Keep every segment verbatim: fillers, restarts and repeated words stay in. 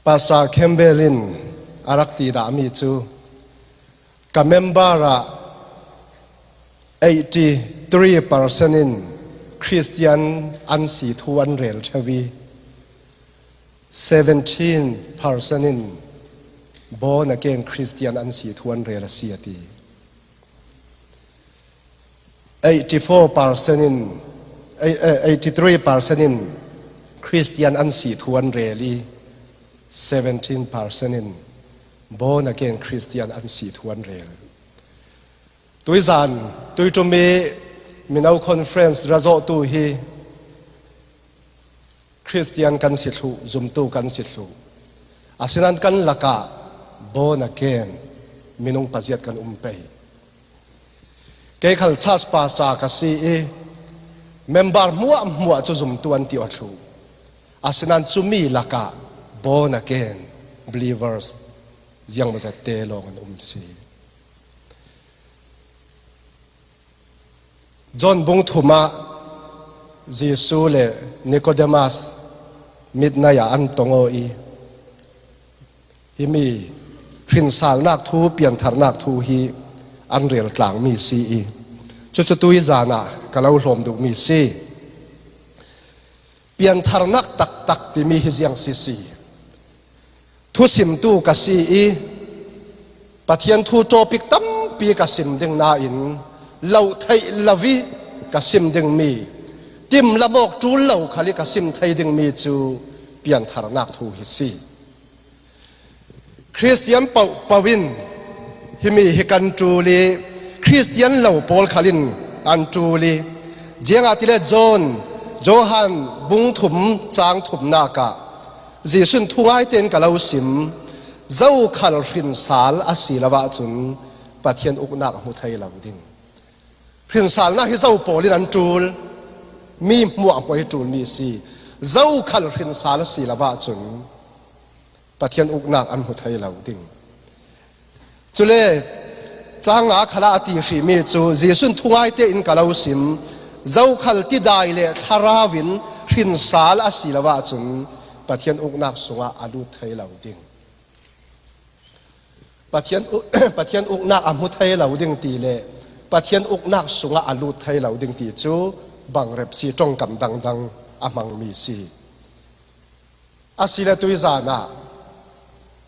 Pastor Campbell in a rak ti dahmi cu, ka member ah eighty three percent in Christian an si thu an rel ṭheu i, seventeen percent in born again Christian an si thu an rel a si, a ti. Eighty four percent in, eighty three percent in Christian an si thu an rel i, seventeen percent in born again Christian an si thu an rel. Tuizan, tuiṭum i mino conference ra zawhtu hi Christian kan si thluh, zumtu kan si thluh. Asinan kan lakah born again minung paziat kan um pei. Kei khal church pastor ka si i, member hmuahhmuah cu zumtu an ti aw thluh. Asinan cumi lakah born again believers ziangmawzat te lawng an um si. John bung thum ah Jesuh le Nicodemus midnight ah an tong aw i, himi hrinsalnak thu, piantharnak thu hi an rel tlangmi si i, cucu tuizan ah ka lo hlawm duhmi si. Piantharnak taktak timi hi ziang si si. Thusimtu ka si i, Pathian thu topic tampi ka sim ding nain, lo theih lo i ka sim dingmi, timlam awk ṭul lo khal i ka sim thei dingmi cu piantharnak thu hi si. Khristian pohpoh in himi hi kan ṭul i, Khristian lo pawl khal in an ṭul i, ziangahtile John, Johan bung thum cang thumnak ah Jesuh in thungai tein ka lo sim, zokhal hrinsal a si lo ahcun Pathian uknak a hmu thei lo ding. Hrinsalnak hi zo pawl in an ṭul, mi hmuahhmuah i ṭulmi a si. Zokhal hrinsal a si lo ahcun Pathian uknak an hmu thei lo ding. Cule cang nga khal ah a ti hrimi cu Jesuh in thungai tein ka lo sim, zokhal tidai le thlarau in hrinsal a si lo ahcun Pathian uknak sungah a lut thei lo ding. Pathian u-, Pathian uknak a hmu thei lo ding ti le Pathian uknak sungah a lut thei lo ding ti cu bangrep si, ṭongkam dangdang a hmangmi si. Asile tuizan ah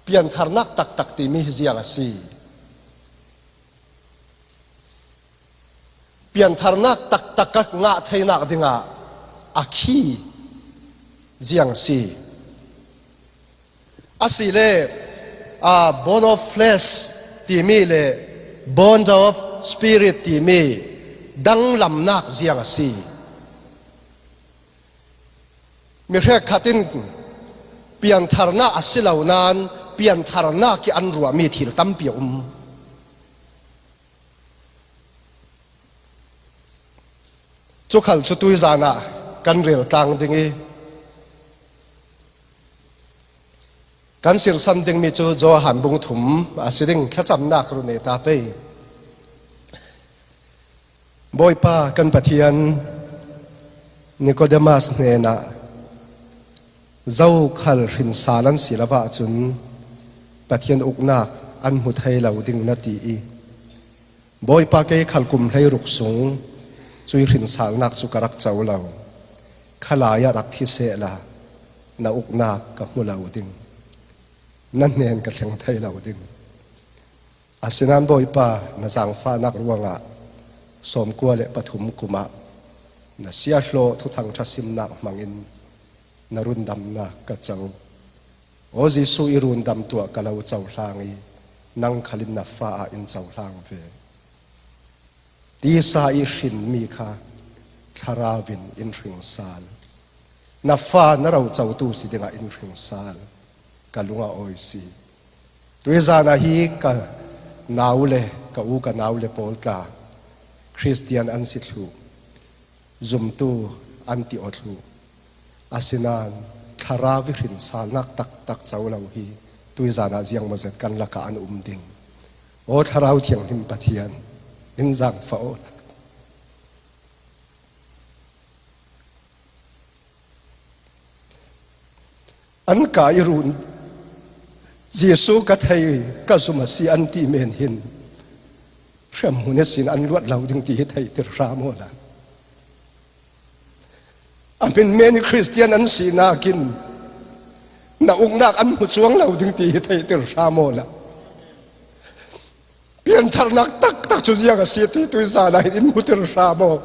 piantharnak taktak timi hi ziang a si. Piantharnak taktak ka ngah theinak dingah a khi ziang si. Asile, aa, bond of flesh timi le bond of spirit timi danglamnak ziang a si. Mi hrekkhat in piantharnak a si lo nain piantharnak i an ruahmi thil tampi a um. Cu khal cu tuizan ah kan rel tlang ding i, kan sirsan dingmi cu Johan bung thum a si ding, thlacamnak run e ta pei. Bawipa kan Pathian, Nicodemus hnenah zokhal hrinsal an si lo ahcun Pathian uknak an hmu thei lo ding na ti i, Bawipa, kei khal kum hleiruk sung cui hrinsalnak cu ka rak co lo. Khalai ah rak thi sehla na uknak ka hmu lo ding, na hnen ka thleng thei lo ding. Asinain Bawipa, na zaangfahnak ruangah sawmkua le pathum kum ah na siahlawh thuthang ṭha simnak hmangin na rundamnak ka co. Aw Jesuh, i rundam tuah ka lo cohlang i nang khal in na fa ah in cohlang ve. Tisa i hrinmi kha thlarau in in hringsal. Na fa na rocotu si dingah in hringsal. Ka lung a awi si. Tuizan ah hi ka nau le ka u, ka nau le pawl tla Khristian an si thluh, zumtu an ti aw thluh. Asinain thlarau i hrinsalnak taktak co lo hi tuizan ah ziangmawzat kan lakah an um ding. Aw Thlarau Thianghlim Pathian, in zaangfah aw. An ka i run, Jesu ka thei, ka zum a si an ti men hin hremhmun ihsin an luat lo ding ti hi theihtir hram aw la. A hmin men hi Khristian an si nakin na uknak an hmu cuang lo ding ti hi theihtir hram aw la. Piantharnak taktak cu ziang a si ti tuizan ah hin in hmutir hram aw.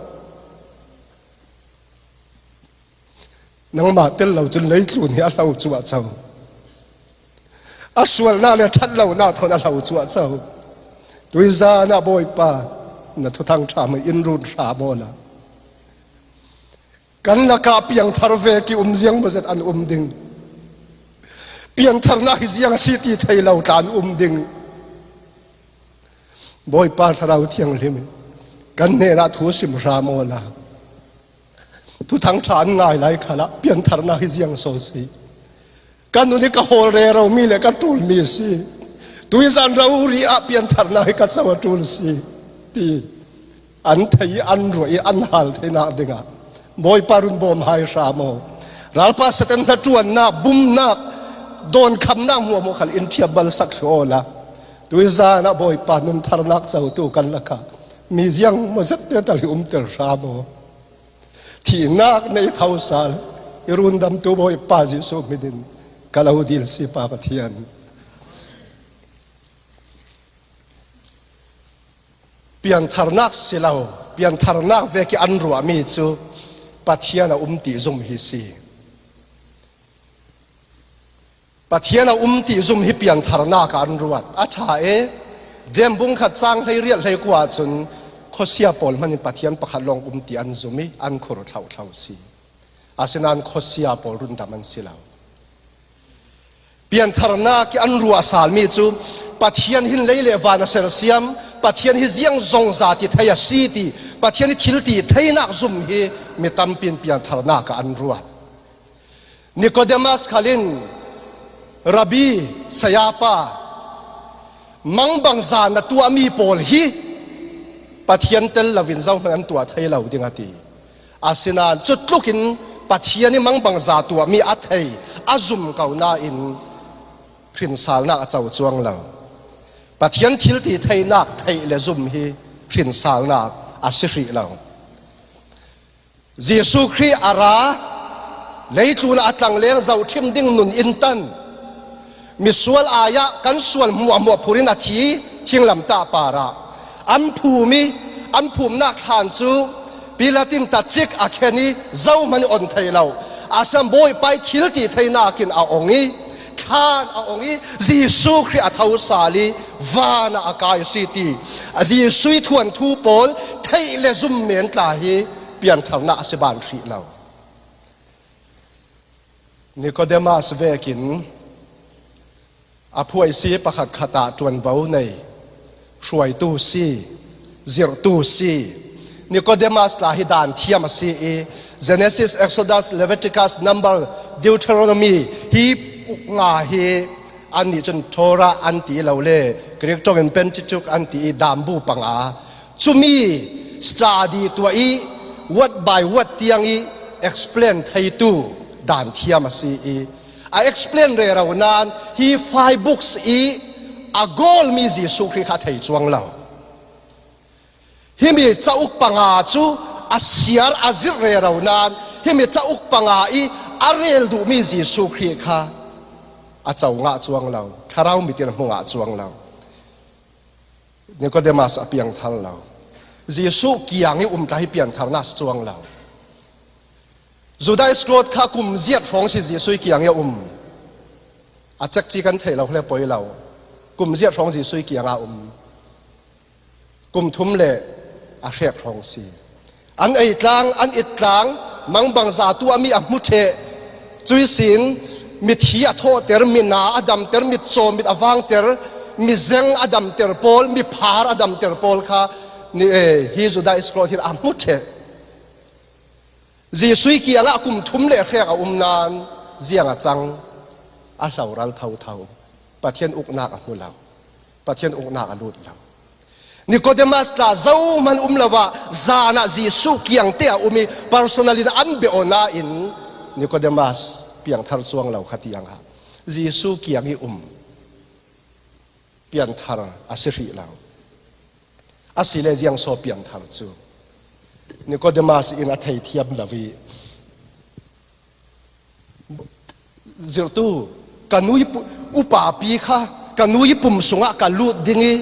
Nangmah tel lo cun leitlun hi a hlo cuahco. A sualnak le ṭhat lonak thawn a hlo cuahco. Tuizan ah Bawipa, na Thuthang ṭha hmanh in run hram aw la. Kan lakah piangthar vek i um ziang maw zet an um ding. Piantharnak hi ziang a si ti thei lo tla an um ding. Bawipa Thlarau Thianghlim in kan hnenah thu sim hram aw la. Thuthang ṭha an ngai lai khalah piantharnak hi ziang so si. Ka nun i ka hawl rero mi le ka ṭul mi si. Tuizan rori ah piantharnak hi ka co a ṭul si, ti an thei i an ruah i an hal theinak dingah Bawipa run bawm hai hram aw. Ralpa Satan hnaṭuannak, bumnak, dawnkhamnak hmuahhmuah khal in ṭhiam bal sak thlu aw la. Tuizan ah Bawipa nun tharnak cotu kan lakah mi ziang maw zet te tal hi umter hram aw. Thihnak na i thosal i rundamtu Bawipa Jesuh hmin in ka lo dil si Pa Pathian. Piantharnak si lo, piantharnak vek i an ruahmi cu Pathian a um ti zum hi si. Pathian a um ti zum hi piantharnak ah an ruat. A ṭha e, Jeim bung khat cang hleiriat hleikua ahcun khuasia pawl hmanh in Pathian pakhat lawng um ti an zum i an khur thlauhthlau si. Asinain khuasia pawl rundam an si lo. Piantharnak i an ruah salmi cu Pathian hin lei le van a sersiam, Pathian hi ziang zongza ti thei a si ti, Pathian hi thil ti theinak zum hi mi tampi in piantharnak ah an ruat. Nikodemas khal in, Rabbi, sayapa, mangbangza na tuahmi pawl hi Pathian tel loin zohman an tuah thei lo ding a ti. Asinain cutlukin Pathian i mangbangza tuahmi a thei, a zum ko nain hrinsalnak a co cuang lo. Pathian thil ti theinak theih le zum hi hrinsalnak a si hrih lo. Jesuh Khrih a ra, leitlun ah a tlangleng zohṭhim ding nun in tan, misual ai-ah kan sual hmuahhmuah phur in a thi, thinglamtah parah an phum i, an phumnak thlan cu Pilat in tacik a khen i, zohman i on thei lo. Asinain Bawipa i thil ti theinak in a ong i, thlan a ong i, Jesuh Khrih a thosal i, van ah a kai a si ti, a Jesuh i thuanthu pawl theih le zum men tla hi piantharnak a si ban hrih lo. Nikodemas vekin a phuai si pakhat khat ah ṭuanvo nei, hruaitu si, zirhtu si. Nikodemas tla hi daan thiam a si i, Genesis, Exodus, Leviticus, Number, Deuteronomy hi uk nga hi an nih cun Torah an ti lo le, Greek ṭong in Pentateuch an ti i, Dambu panga. Cumi study tuah i, word by word tiang i explain theitu daan thiam a si i, a explain rero nain hi five books i a gawlmi Jesuh Khrih kha a thei cuang lo. Himi cauk panga cu a siar a zirh rero nain himi cauk panga i a rel duhmi Jesuh Khrih kha a co ngah cuang lo, thlarau mit in a hmu ngah cuang lo. Nikodemas a piangthar lo. Jesuh kiang i um tla hi piantharnak si cuang lo. Judah Iskariot kha kum ziat hrawng si Jesuh kiang i a um. A cekci kan theih lo le poi lo. Kum ziat hrawng Jesuh kiang a um. Kum thum le a hrek hrawng si. An ei tlang, an it tlang, mangbangza tuahmi a hmu ṭheh. Cuih sin, mithi a thawhter, mina a damter, mitcaw mit a vangter, mizeng a damter pawl, miphar a damter pawl kha ni, eh, hi Judah Iskariot hin a hmu ṭheh. Jesuh kiangah kum thum le hrek a um nain ziang a cang, a hloral thotho. Pathian uknak a hmu lo. Pathian uknak a lut lo. Nikodemas tla zohman um lo ah, zan ah Jesuh kiang te a um i personal in an bia aw nain Nikodemas piangthar cuang lo kha tiang ah Jesuh kiang i um. pianthar a si hrih lo. A si le ziang saw pianthar cu Nikodemas in a thei thiam lo i, "Zirhtu, ka nui pu-, upapi kha ka nui pum sungah ka lut ding i,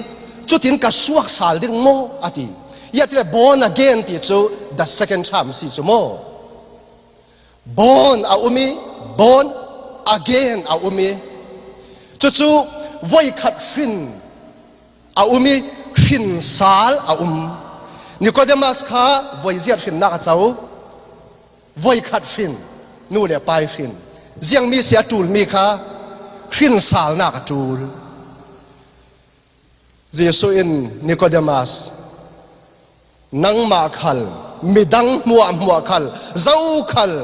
cutin ka suak sal ding maw?" a ti. Ziah ti le born again ti cu the second time si cu maw? Born a um i, born again a um i, cucu voikhat hrin a um i, hrin sal a um. Nikodemas kha voiziat hrinnak a co, voikhat hrin, nu le pai hrin. Ziangmi si a ṭulmi kha hrin salnak a ṭul. Jesuh in, "Nikodemas, nangmah khal, midang hmuahhmuah khal, zokhal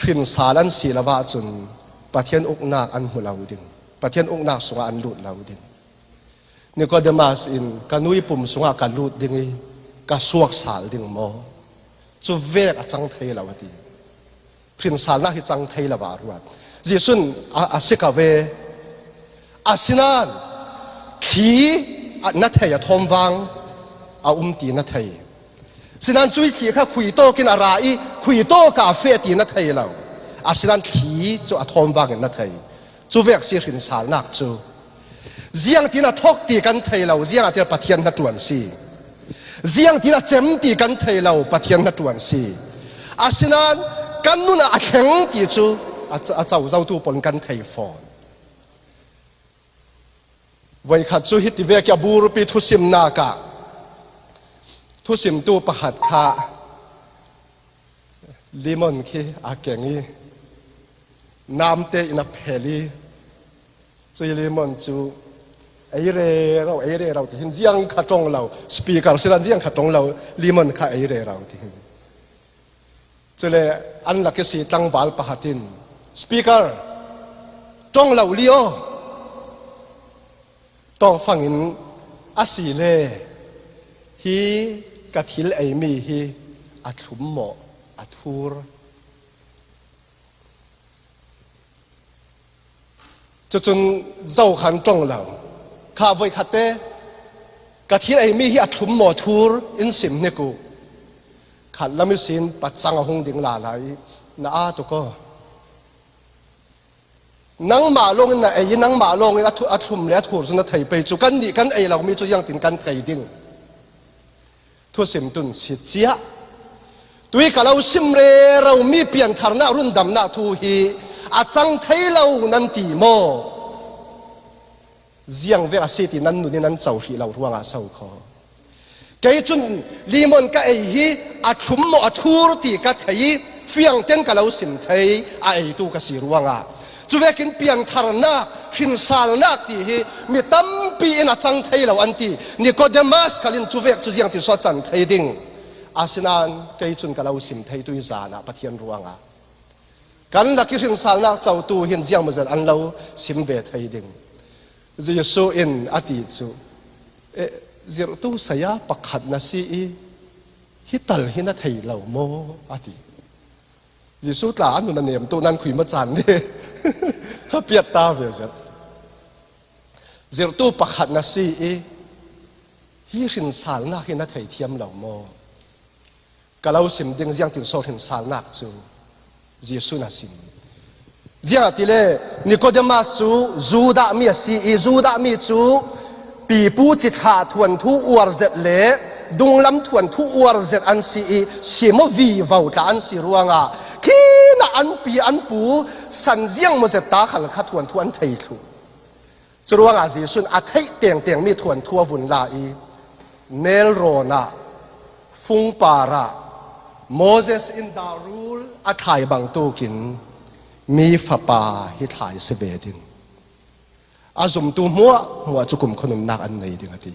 hrin sal an si lo ahcun Pathian uknak an hmu lo ding, Pathian uknak sungah an lut lo ding." Nikodemas in, "Ka nui pum sungah ka lut ding i ka suak sal ding maw? Cu vek a cang thei lo," a ti. Hrin salnak hi cang thei lo ah a ruat. Jesuh in a, a si ko ve. Asinain thli a na thei, a thawmvang a um ti na thei. Sinain cuih thli kha khuitawk in a ra i khuitawk ah a feh ti na thei lo. Asinain thli cu a thawmvang in na thei. Cu vek si hrin salnak cu. Ziangtin a thawk ti kan thei lo, ziangahtile Pathian hnaṭuan si. Ziangtin a cem ti kan thei lo, Pathian hnaṭuan si. Asinain kan nun ah a thleng ti cu a, a co zotu pawl in kan thei fawn. Voikhat cu hiti vek i a burpi thusimnak ah thusimtu pakhat kha lemon khi a keng i, namte in a phel i, cui lemon cu ei rero, ei rero tihin ziang kha ṭong lo, speaker si nan ziang kha ṭong lo, lemon kha ei rero tihin. Cule an lak i si tlangval pakhat in, "Speaker, ṭong lo li aw. Tawngfang in a si le hi ka thil eimi hi a thlum maw, a thur?" Cucun zo khan ṭong lo. Kha voikhat te, "Ka thil eimi hi a thlum maw, thur in sim hnik uh. Khat lam ihsin pacang a hung ding lala i na aa tuk aw. Nangmah lawngin na ei i nangmah lawngin a thu-, a thlum le a thur cu na thei pei cu, kannih kan ei lomi cu ziangtin kan thei ding?" Thusim tun sit ciah. Tui ka lo sim rero mi piantharnak rundamnak thu hi a cang thei lo nan ti maw? Ziang vek a si ti nan nun in nan co hrih lo ruangah so kho. Kei cun lemon ka ei hi a thlum maw a thur ti ka thei i fiangten ka lo sim thei, a eitu ka si ruangah. Cuvekin piantharnak, hrinsalnak ti hi mi tampi in a cang thei lo an ti. Nikodemas khal in cuvek cu ziangtin so a cang thei ding? Asinain kei cun ka lo sim thei tu i zan ah Pathian ruangah. Kan lak i hrinsalnak cotu hin ziangmazet an lo sim ve thei ding? Jesuh in a ti cu, "Eh, zirhtu saya pakhat na si i hi tal hi na thei lo maw?" a ti. Jesuh tla a nun a nem tu nan khui ma caan le a piat ta ve zet. "Zirhtu pakhat na si i hi hrinsalnak hi na thei thiam lo maw?" Ka lo sim ding, ziangtin so hrinsalnak cu Jesuh in a sim. Ziangahtile Nikodemas cu Judah mi a si i, Judah mi cu pipu cithlah thuanthu uar zet le dunglam thuanthu uar zet an si i, simaw vivo tla an si ruangah khin ah an pi an pu san ziangmawzet ta khal kha thuanthu an thei thluh. Curuangah Jesuh in a theih tengtengmi thuanthu a vun la i, nelrawn ah, fungpar ah, Moses in darul a thlai bangtukin mi fapa hi thlai si ve ding. A zumtu hmuahhmuah cu kumkhua nunnak an nei ding a ti.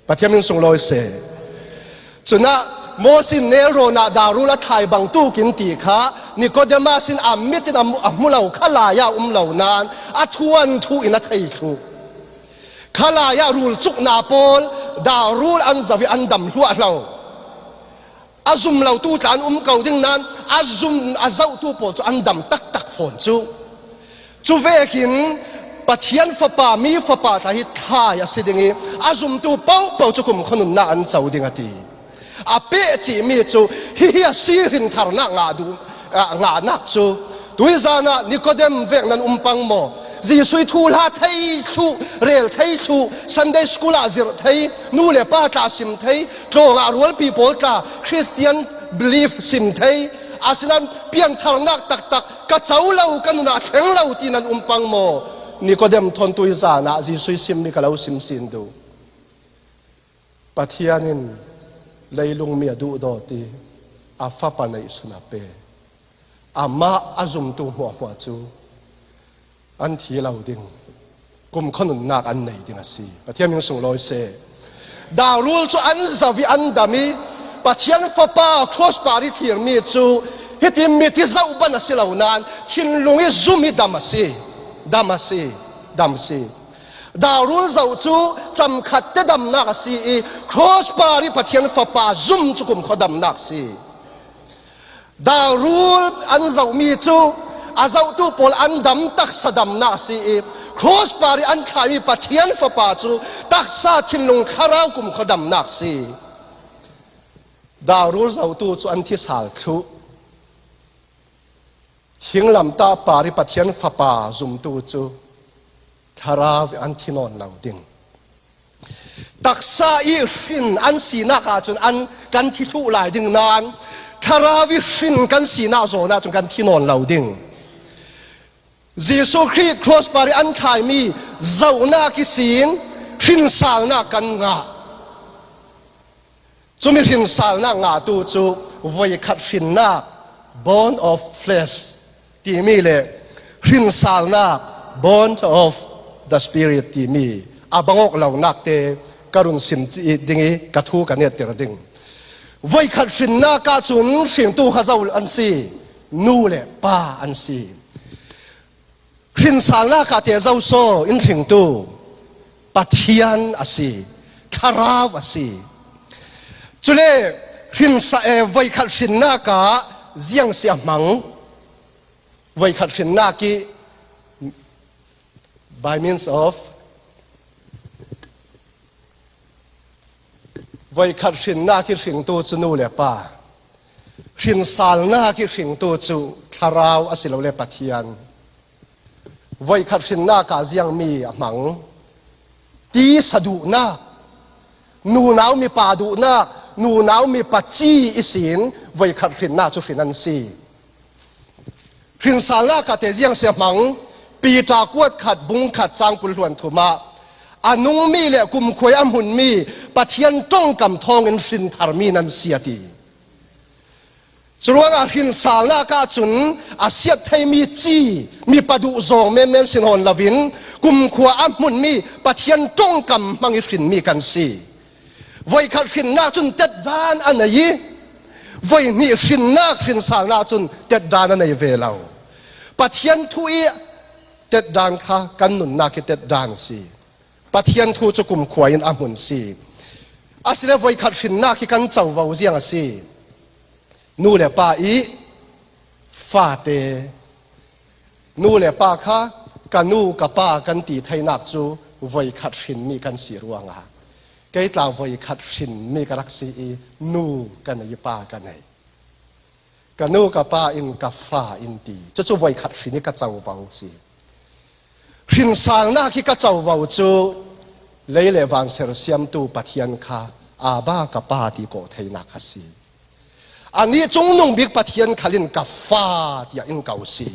Pathian min sunglawi seh. Cunah Moses in nelrawn ah darul a thlai bangtukin ti kha Nikodemas in a mit in a mu, a hmu lo, khalai ah um lo nain a thuanthu in a thei thluh. Khalai ah rulcukna pawl darul an zoh i an dam hluahhlo. A zum lotu tla an um ko ding nain a zum a zohtu pawl cu an dam taktak fawn cu. Cuvekin Pathian Fapa, mi Fapa tla hi thlai a si ding i, a zumtu pohpoh cu kumkhua nunnak an co ding a ti. A peh cihmi cu hihi a si, hrintharnak ngah duh, ah, ngahnak cu. Tuizan ah Nikodem vek nan um pang maw? Jesuh i thuhla thei thluh, rel thei thluh, Sunday school ah zirh thei, nu le pa tla sim thei, tlawng ah rualpi pawl tla Christian belief sim thei, asinain piantharnak taktak ka co lo, ka nun ah thleng lo ti nan um pang maw? Nikodem thawn tuizan ah Jesuh i simmi ka lo sim sin duh. Pathian in leilungmi a duhdawt i a Fapa neihsun a pe. Amah a zumtu hmuahhmuah cu an thi lo ding, kumkhua nunnak an nei ding a si. Pathian min sunglawi seh. Dahrul cu an zoh i an dam i, Pathian Fapa cross par i thirmi cu hiti mit i zoh ban a si lo nain thinlung i zum i dam a si. Dam a si. Dam si. Dahrul zoh cu camkhat te damnak a si i, cross par i Pathian Fapa zum cu kumkhua damnak si. Dahrul an zohmi cu a zohtu pawl an dam taksa damnak si i, cross par i an thlaimi Pathian Fapa cu taksa thinlung thlarau kumkhua damnak si. Dahrul zohtu cu an thi sal thluh. Thinglamtah par i Pathian Fapa zumtu cu thlarau i an thi nawn lo ding. Taksa i hrin an sinak ahcun an kan thi thluh lai ding nain thlarau i hrin kan sinak zawn ahcun kan thi nawn lo ding. Jesuh Khrih cross par i an thlaimi zohnak ihsin hrinsalnak kan ngah. Cumi hrinsalnak ngahtu cu voikhat hrinnak, bond of flesh, timi le hrinsalnak, bond of the spirit, timi a bangawk lonak te ka run sim ding i ka thu ka netter ding. Voikhat hrinnak ahcun hringtu kha zo an si, nu le pa an si. Hrinsalnak ah te zo saw in hringtu Pathian a si, thlarau a si. Cule hrinsa-, eh, voikhat hrinnak ah ziang si a hmang? Voikhat hrinnak i by means of Voikhat hrinnak i hringtu cu nu le pa. Hrinsalnak i hringtu cu thlarau asilole Pathian. Voikhat hrinnak ah ziangmi a hmang? Tisa duhnak, nunau mipa duhnak, nunau mipa ci ihsin voikhat hrinnak cu hrin an si. Hrinsalnak ah te ziang si a hmang? Peter kuat khat, bung khat, cang kul hluan thum ah, a nungmi le kumkhua i a hmunmi Pathian ṭongkam thawngin hrintharmi nan si a ti. Curuangah hrinsalnak ahcun a siat theimi ci, mipa duh zawng menmen si nawn loin kumkhua a hmunmi Pathian ṭongkam hmang i hrinmi kan si. Voikhat hrinnak cun tetdan a nei i, voihnih hrinnak, hrinsalnak cun tetdan a nei ve lo. Pathian thu i tetdan kha kan nunnak i tetdan si. Pathian thu cu kumkhua in a hmun si. Asile voikhat hrinnak hi kan covo ziang a si. Nu le pa i fate, nu le pa kha ka nu ka pa kan ti theinak cu voikhat hrinmi kan si ruangah, kei tla voikhat hrinmi ka rak si i, nu ka nei, pa ka nei. Ka nu ka pa in ka fa in ti. Cucu voikhat hrin i ka covo si. Hrinsalnak hi ka covo cu lei le van sersiamtu Pathian kha Abba ka pa ti kawh theinak kha si. Anih cungnung bik Pathian khal in ka fa tiah in ko si.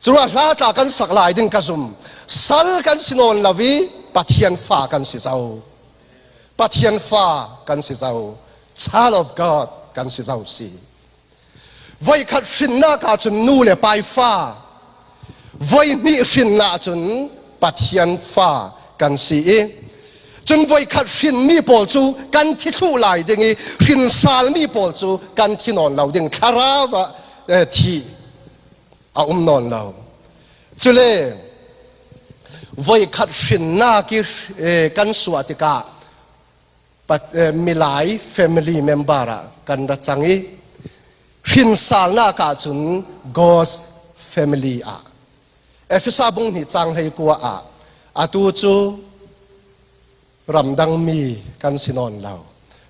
Curuah hla tla kan sak lai ding ka zum. Sal kan si nawn lo i Pathian fa kan si zo. Pathian fa kan si zo. Child of God kan si zo si. Voikhat hrinnak ahcun nu le pa i fa, voihnih hrinnak ahcun Pathian fa kan si i, cun voikhat hrinmi pawl cu kan thi thluh lai ding i, hrinsalmi pawl cu kan thi nawn lo ding, thlarau ah, eh, thih a um nawn lo. Cule voikhat hrinnak i, eh, kan suah tikah, Pat-, eh, milai family member ah kan ra cang i, hrinsalnak ahcun God's family ah, Efesa bung hnih cang hleikua ah, atu cu ramdang mi kan si nawn lo,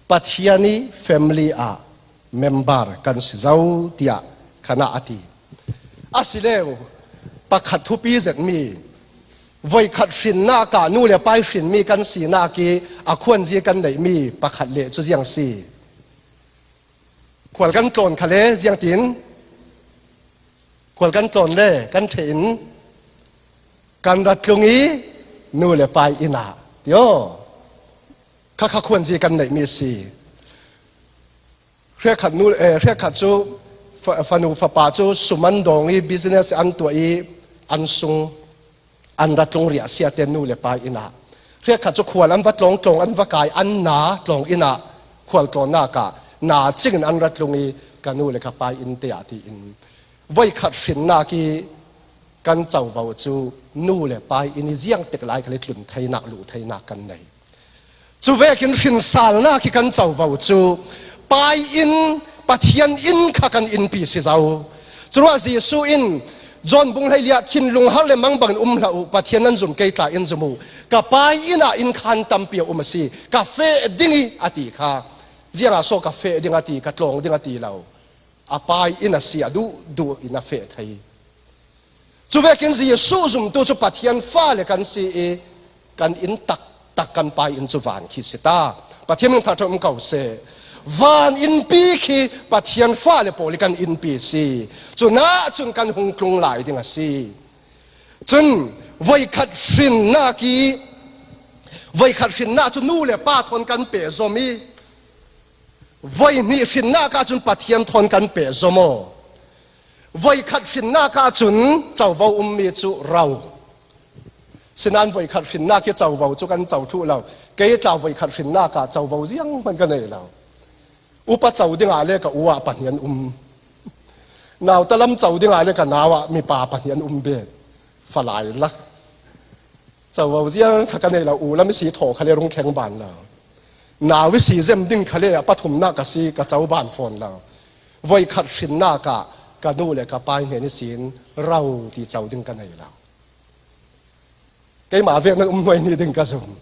Pathian i family ah member kan si zo, tiah khan a ti. A si leu, pakhat thupi zetmi, voikhat hrinnak ah nu le pa i hrinmi kan sinak i a khuanzi kan neihmi pakhat le cu ziang si. Khual kan tlawn kha le ziangtin, khual kan tlawn le kan ṭheh in kan rat tlung i nu le pa i inn ah, ti aw. Kha kha khuanzi kan neihmi a si. Hrekkhat nu, eh, hrekkhat cu fa, fanu fapa cu sum an dawng i business an tuah i an sung an ra tlung riahsia te nu le pa inn ah, hrekkhat cu khual an va tlawng, tlawng an va kai, an na tlawng inn ah khual tlawnnak ah na cingin an ra tlung i ka nu le ka pa inn te ah tiin voikhat hrinnak i kan covo cu nu le pa inn i ziangtik lai khal i tlun theinak, luh theinak kan nei. Cu vekin hrinsalnak hi kan covo cu pa inn, Pathian inn kha kan innpi si zo. Curuah Jesuh in John bung hleili ah, "Thinlung har le mang bangin um hlah uh, Pathian nan zum kei tla in zum uh. Ka pa inn ah inn khan tampi a um a si, ka feh ding i," a ti kha. Ziangah so ka feh ding a ti, ka tlawng ding a ti lo. A pa inn a si, a duh duh in a feh thei. Cu vekin Jesuh zumtu cu Pathian fale kan si i kan inn taktak kan pa inn cu van khi si ta. Pathian min thangṭhat um ko seh. Van innpi khi Pathian fale pawl i kan innpi si. Cunah cun kan hung tlung lai ding a si. Cun voikhat hrinnak i, voikhat hrinnak cu nu le pa thawn kan pehzom i, voihnih hrinnak ahcun Pathian thawn kan pehzom aw. Voikhat hrinnak ahcun covo ummi cu ro. Sinain voikhat hrinnak hi covo cu kan co thluh lo. Kei tla voikhat hrinnak ah covo zianghman ka nei lo. Upa co dingah le ka u ah pahnih an um. Nauta lam co dingah le ka nau ah mipa pahnih an um bet. Falai lak. Covo ziang kha ka nei lo, u lam i si thaw kha le rung thleng ban lo. Nau i si zem ding kha le a pathumnak ka si, ka co ban fawn lo. Voikhat hrinnak ah ka nu le ka pa i hnen ihsin ro ti co ding ka nei lo. Keimah vek nan um hnuai ni ding ka zum.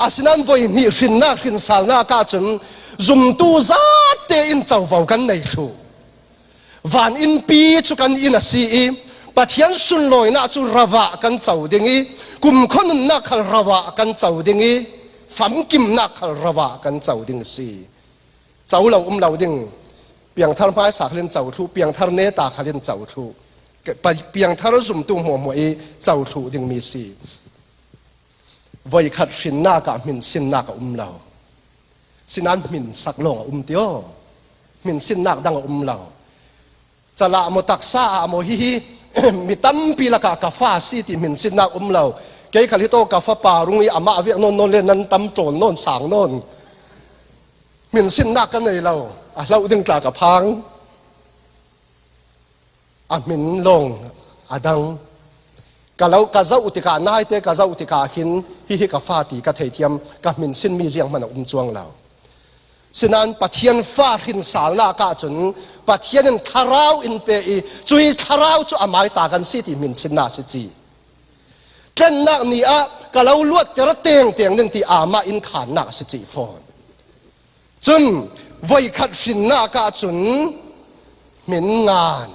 Asinain voihnih hrinnak, hrinsalnak ahcun zumtu zate in covo kan nei thluh. Van innpi cu kan inn a si i, Pathian sunlawinak cu ro ah kan co ding i, kumkhua nunnak khal ro ah kan co ding i, famkimnak khal ro ah kan co ding a si. Co lo um lo ding, piangthar hmaisa khal in co thluh, piangthar neta khal in co thluh, pa-, piangthar zumtu hmuahhmuah i co thluh dingmi si. Voikhat hrinnak ah hminsinnak a um lo. Sinain hminsak lawng a um ti aw. Hminsinnak dang a um lo. Calah maw, taksa ah maw, hihi mi tampi lakah ka fa a si ti hminsinnak um lo. Kei khal hi tawh ka fapa rung i amah vek nawn nawn le nan tam ṭawl nawn sang nawn. Hminsinnak ka nei lo. A hloh ding tla ka phang. A hmin lawng a dang. Ka lo, ka zoh tikah, naite ka zoh tikah khin hihi ka fa ti ka theithiam, ka hminsinmi zianghman a um cuang lo. Sinain Pathian fa hrinsalnak ahcun Pathian in thlarau in pe i, cui thlarau cu amai ta kan si ti hminsinnak si ci. Tlennak ni ah ka lo luatter tengteng ding ti amah in khannak si ci fawn. Cun voikhat hrinnak ahcun hmin ngan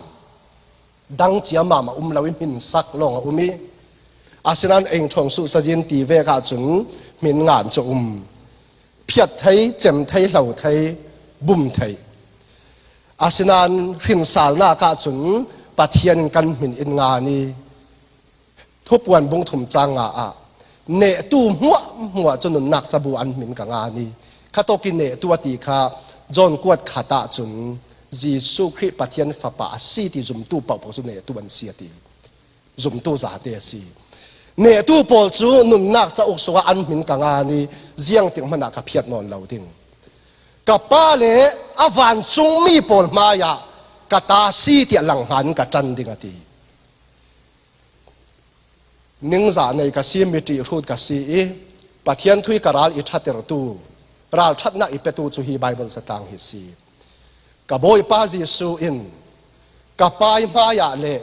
dang cia mahmah um lo i hminsak lawng a um i, asinain eng ṭhawng suhsazin ti vek ahcun hmin ngan cu a um. Phiat thei, cem thei, hlo thei, bum thei. Asinain hrinsalnak ahcun Pathian in kan hmin in ngan i, Thupuan bung thum cang nga ah nehtu hmuahhmuah cu nunnak cabu an hmin ka ngan i, khatawk i nehtu a ti kha John kuat khat ahcun Jesuh Khrih Pathian Fapa a si ti zumtu paohpaoh cu nehtu an si a ti. Zumtu zate a si. Nehtu pawl cu nunnak cauk sungah an hmin ka ngan i, ziangtik hmanh ah ka phiat nawn lo ding. Ka Pa le a vancungmi pawl hmaiah ka ta si tiah langhngan ka ṭan ding a ti. Ningzah nei ka si, miṭih hrut ka si i, Pathian thu i ka ral i ṭhatertu, ralṭhatnak i petu cu hi Baibal catlang hi si. Ka Bawipa Jesuh in ka Pa i hmaiah le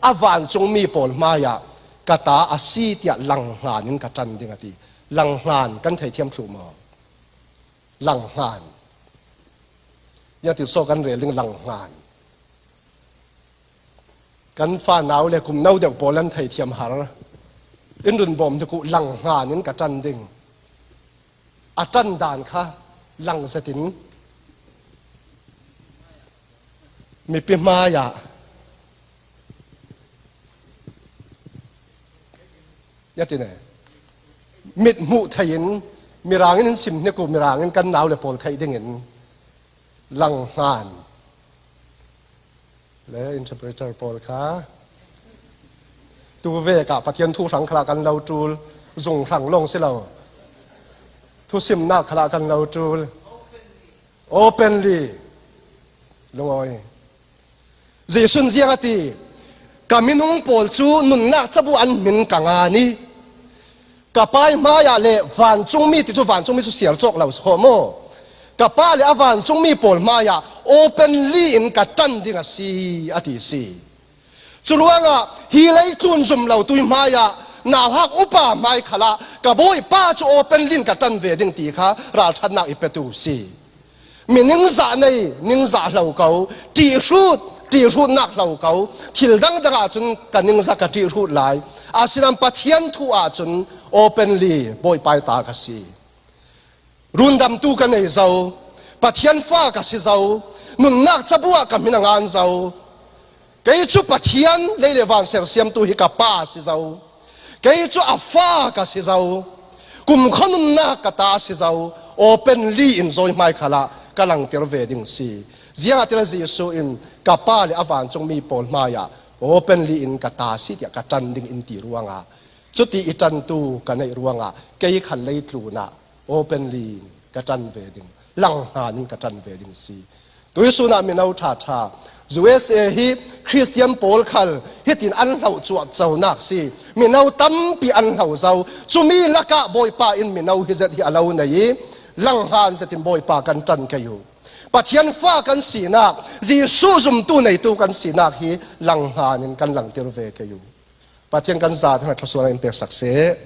a vancungmi pawl hmaiah ka ta a si tiah langhngan in ka ṭan ding a ti. Langhngan kan theithiam thluh maw? Langhngan. Ziangtin so kan rel ding langhngan. Kan fanau le kumno deuh pawl an theithiam har. In run bawm hnik uh, langhngan in ka ṭan ding. A ṭan dan kha lang zetin mipi hmaiah ziangtin e, mit hmuh theiin mirangin in sim hnik uh, mirangin kan nau le pawl theih dingin langhngan. Le interpreter pawl kha tu vekah Pathian thu hrang khalah kan lo ṭul, zung hrang lawng si lo, thusimnak khalah kan lo ṭul. Openly. Lungawi. Jesuh in ziang a ti, ka minung pawl cu nunnak cabu an hmin ka ngan i, ka Pa ih hmaiah le vancungmi, ti cu vancungmi cu siar cawk lo si khawh maw? Ka Pa le a vancungmi pawl hmaiah openly in ka ṭan ding a si, a ti si. Cu ruangah hi leitlun zum lotu ih hmaiah nauhak upa hmai khalah ka Bawipa cu openly in ka ṭan ve ding ti kha ralṭhatnak i petu si. Mi ningzah nei, ningzah hlo ko, ṭihhrut, ṭihhrutnak hlo ko, thil dangdang ahcun ka ningzah ka ṭihhrut lai. Asinain Pathian thu ahcun openly Bawipa ih ta ka si. Rundamtu ka nei zo, Pathian fa ka si zo, nunnak cabu ah ka hmin a ngan zo. Kei cu Pathian lei le van sersiamtu hi ka Pa a si zo. Kei cu a fa ka si zo. Kumkhua nunnak ka ta a si zo. Openly in zawi hmai khalah ka langter ve ding si. Ziangahtile Jesuh in ka Pa le a vancungmi pawl hmaiah openly in ka ta a si tiah ka ṭan ding in ti ruangah, cuti i ṭantu ka neih ruangah kei khal leitlun ah openly in ka ṭan ve ding, langhngan in ka ṭan ve ding si. Tuisun ah mino ṭhaṭha, U S A hi Khristian pawl khal hitin an hloh cuahconak si. Mino tampi an hlo zo. Cumi lakah Bawipa in mino hi zet hi a lo nei i, langhngan zetin Bawipa kan ṭan kei uh. Pathian fa kan sinak, Jesuh zumtu neitu kan sinak hi langhngan in kan langter ve kei uh. Pathian kan za thangah thluasuah in peksak seh.